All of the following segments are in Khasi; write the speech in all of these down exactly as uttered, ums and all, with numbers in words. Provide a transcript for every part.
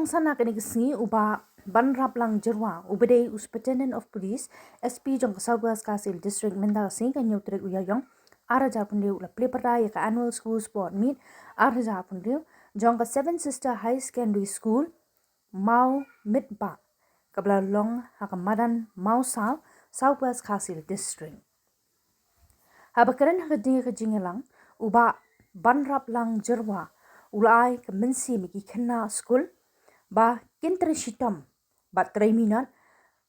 Sana kane ka sngi u Bah Banraplang Jyrwa, u ba dei u Superintendent of Police, S P jong ka South West Khasi Hills District, mynta ka sngi ka hynñiew tarik u Ïaïong ar hajar arphew hynriew u la plie pyrta ïa ka Annual School Sport Meet ar hajar arphew hynriew jong ka Seven Sister High Secondary School, Mawmyntbah, kaba la long ha ka madan Mawsaw, South West Khasi Hills District. Haba kren ha ka dei ka jingïalang, u Bah Banraplang Jyrwa u la ai ka mynsiem ïa ki khynnah skul ba kin trei shitom bad trei minot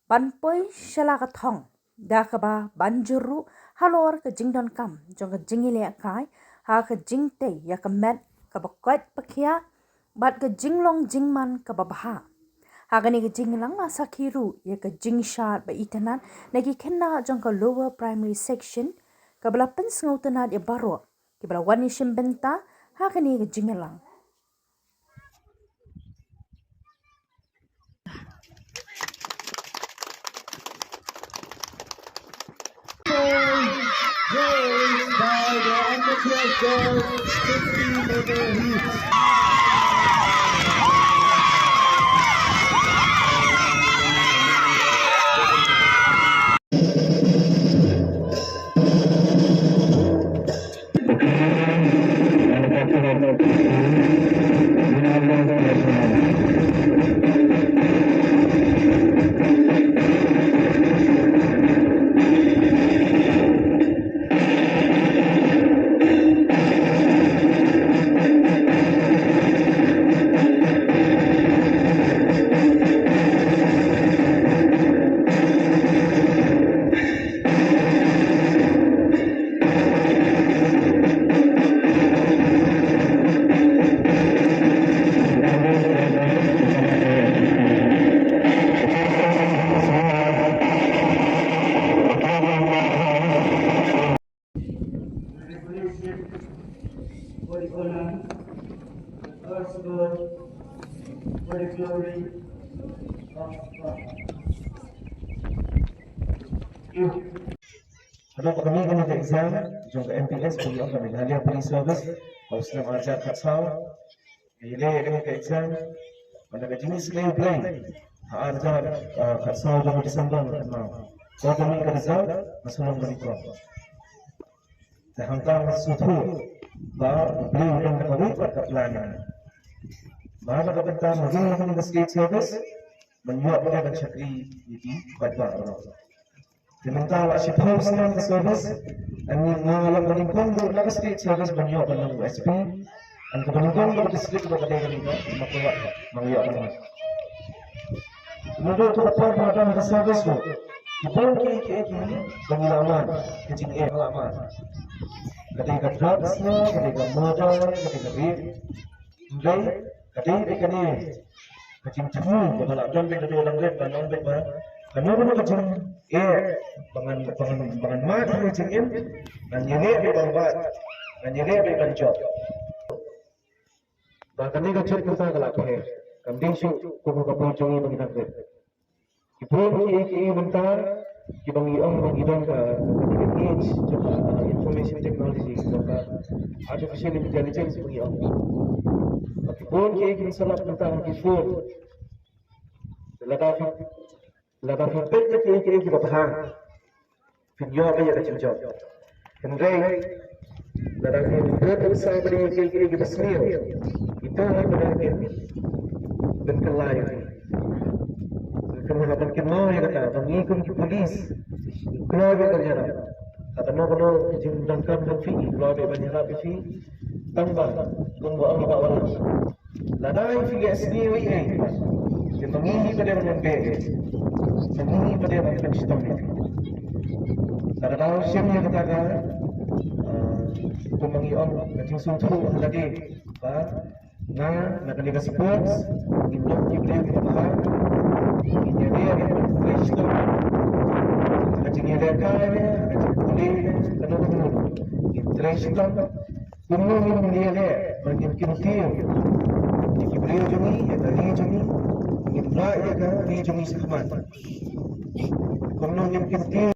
ban poi sha la ka thong, da kaba ban jur ruh halor ka jingdonkam jong ka jingïalehkai ha ka jingtei ïa ka met kaba koit pakhiah bad ka jinglong jingman kaba bha. Ha kane ka jingïalang la sakhi ruh ïa ka jingshad ba itynnad na ki khynnah jong ka Lower Primary Section, kaba la pynsngewtynnad ïa baroh kiba la wan ïashim bynta ha kane ka jingïalang. By the amateur girls fifty meter heat. For the honor, for the glory of God. Haduh kane ka exam jong ka M P S, ka Meghalaya Police Service, ka snem ar hajar khatsaw. Ngi leh ïa kane ka exam mynta ka jingïasyllok Blei ha ar hajar, ah, khatsaw jong u December kynmaw. Ko kane ka result nga sngewlong bha ïa ka. Te hangta nga sngewthuh ba U Blei u don da kawei pat ka plan. Ba na ka bynta ma jong kane ka state service ban ïoh ban shakri ïa ki paidbah baroh. Te mynta la shiphew snem ka service, ani nga la ba nyngkong ruh na ka state service ban ïoh ban long S P. Ani ka ba nyngkong ruh ka district ruh ka dei kane ka, ma ka ïoh, ma ka ïoh ban long. Mynta ka por ba don ka service ruh, ki bun ki, ki, ki ba ngi la man, ka jingeh la man. Ka dei ka drugs ne, ka dei ka murder, ka dei ka rape. Hynrei ka dei beit kane ka jingthmu kaba la don beit naduh langbrot, ba long beit ba kano kano ka jingeh ba ngan, ba ngan, ba ngan mad ha ka jingim, ngan ïaleh beit ban wad, ngan ïaleh beit ban jop. Ba kane ka jingkyrpad ka la pher, kam dei shuh kum ka por jong ngi ba ngi dang rit. Ki bun kiei kiei mynta kiba ngi ong ba ngi don ka, ka age jong ka, uh, information technology, jong ka artificial intelligence ba ngi ong. Ba ki bun kiei kiei ki sylap mynta ha ki phone. Lada phi, lada phi peit ïa kiei kiei kiba bha, phin ïoh ïa ka jingjop. Hynrei lada phi peit ïa kiei kiei kiba sniew, ito ha ka dei ban kylla ïa phi. Kynmaw, ban kynmaw ïa kata, ba ngi kum ki police ngi kloi beit ban ïarap. Kata, kano kano ka jingdonkam jong phi ngi kloi beit ban ïarap ïa phi. Tang ba kumba ong ka Bah Wallam, lada phi leh sniew ei ei, te ma ngi hi pat ban beh, ma ngi hi pat ban pynshitom ïa phi. Lada dang shem ïa kata ka, ah, kumba ngi ong, ka jingsngewthuh ha lade ba nga na kane ka sports ngin long ki briew kiba bha, ngin ïaleh, ngin trei shitom. Ka jingïalehkai ne, ka jingpule ne, kano kano, ngin trei shitom. Kumno ngin ïaleh ba ngin kyntiew ïa ki briew jong ngi, ïa ka ri jong ngi, ngin rah ïa ka ri jong ngi shakhmat. Kumno ngin kyntiew